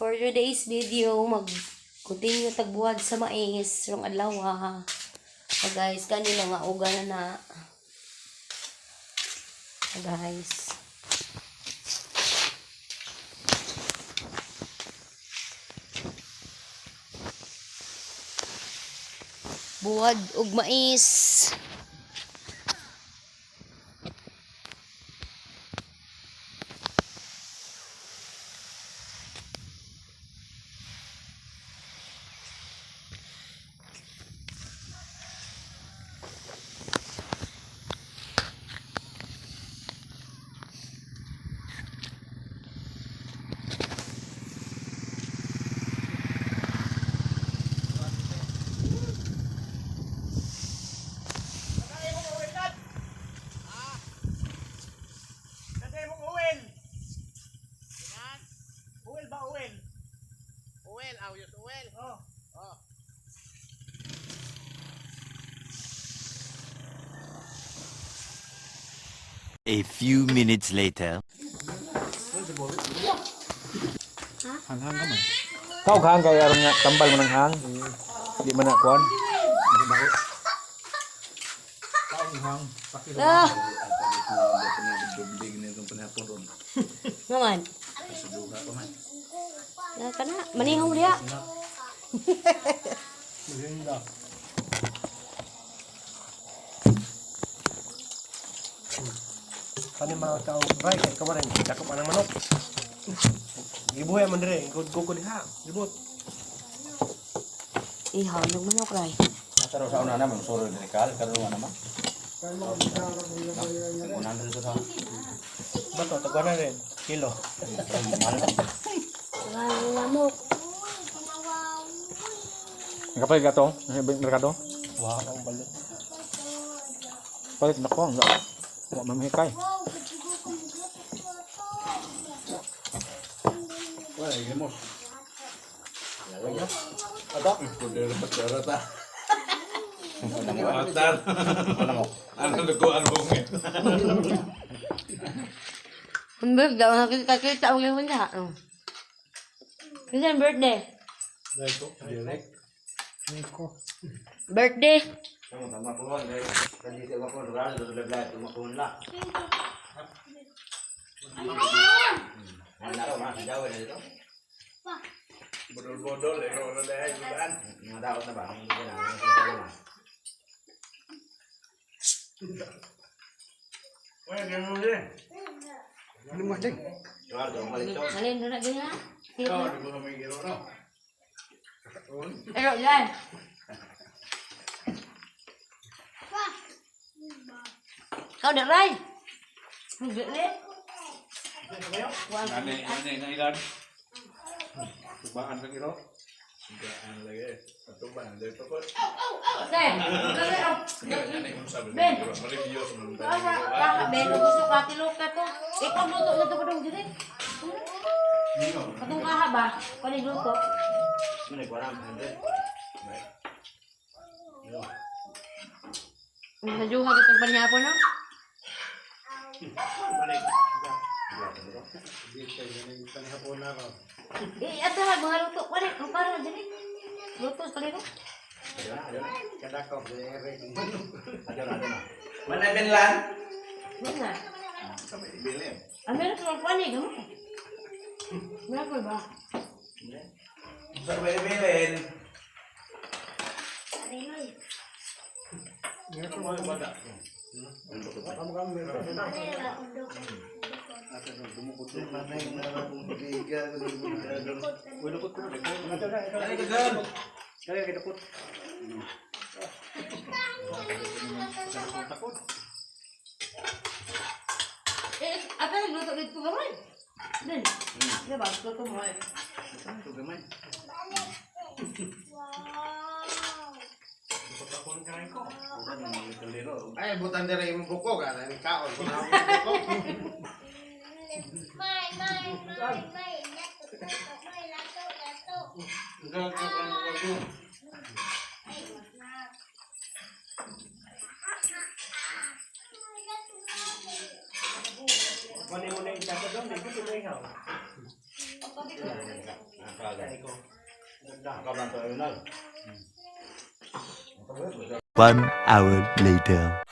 For today's video, mag-continue tagbuhad sa mais rong adlaw ha. So guys, kanila nga uga na na. So guys. Buwad og mais. Nandiyan mong uwel. Uwel ba uwel? Uwel, aw, yus uwel. Oh. Oh. A few minutes later. Hang-hang ka man. Kau hang kay aron nga tambal mo ng hang. Di man na kuan. Ah! Naman. Na kana, manihaw diha. Kani mga tao, right, kay kawarin, dakop anang manok. Gibuhay man dire, gud ko diha, gibot. Ihaw yung manok ray. Pero sa una naman, suro din kal, karon nga naman. 100 sa Bato tagwanan rin, kilo. Lamok. Nakapalit ka to? Merkado? Wow, ang balit. Palit na ko. Wa man mahikay. Ang birthday, nakita kita ang gawin niya. Kasi ang birthday. Birthday. Bodol-bodol, eh, wala dahil, gudaan. Mga daot na ba? Ang hindi na, ang hindi na. Uy, ganun din. Eduardo, balik to. Alin, doon na ganyan. Ikaw, di mo kami giro, no? Pero yan. Kau dah rai. Gede. Nani nani na ilan? Tubaan sa kilo. Gudaan lagi. Atuban, dahil pa ko. Ben, Ben. Maribiyos, man. Kaka Ben, gusto ka tilok ka to. Ikaw luto na to padung diri. Katong kaha ba? Kani luto. Ano, kuwan, 100. Najuha kitang panyapon no? Eh, ato ha, mga luto. Wala, ang para na diri. Luto sa kaliro. Adyo na, adyo na. Manay binlan. Wala. Kami, bilin. Ah, meron ka lang panig, ano? Meron ko ba? Sa bilin. Kaya kay dakot. Eh, apa yang luto dito gamay? Din. Di ba? Luto mo eh. Ay, butan dire imong buko ka, ni kaon ko na imong buko. May, may, may, may, lato, lato, may, lato, lato. Ay, nak. May, lato, lato. Mani mo na yung dapat doon, di ko na ihaw. 1 hour later.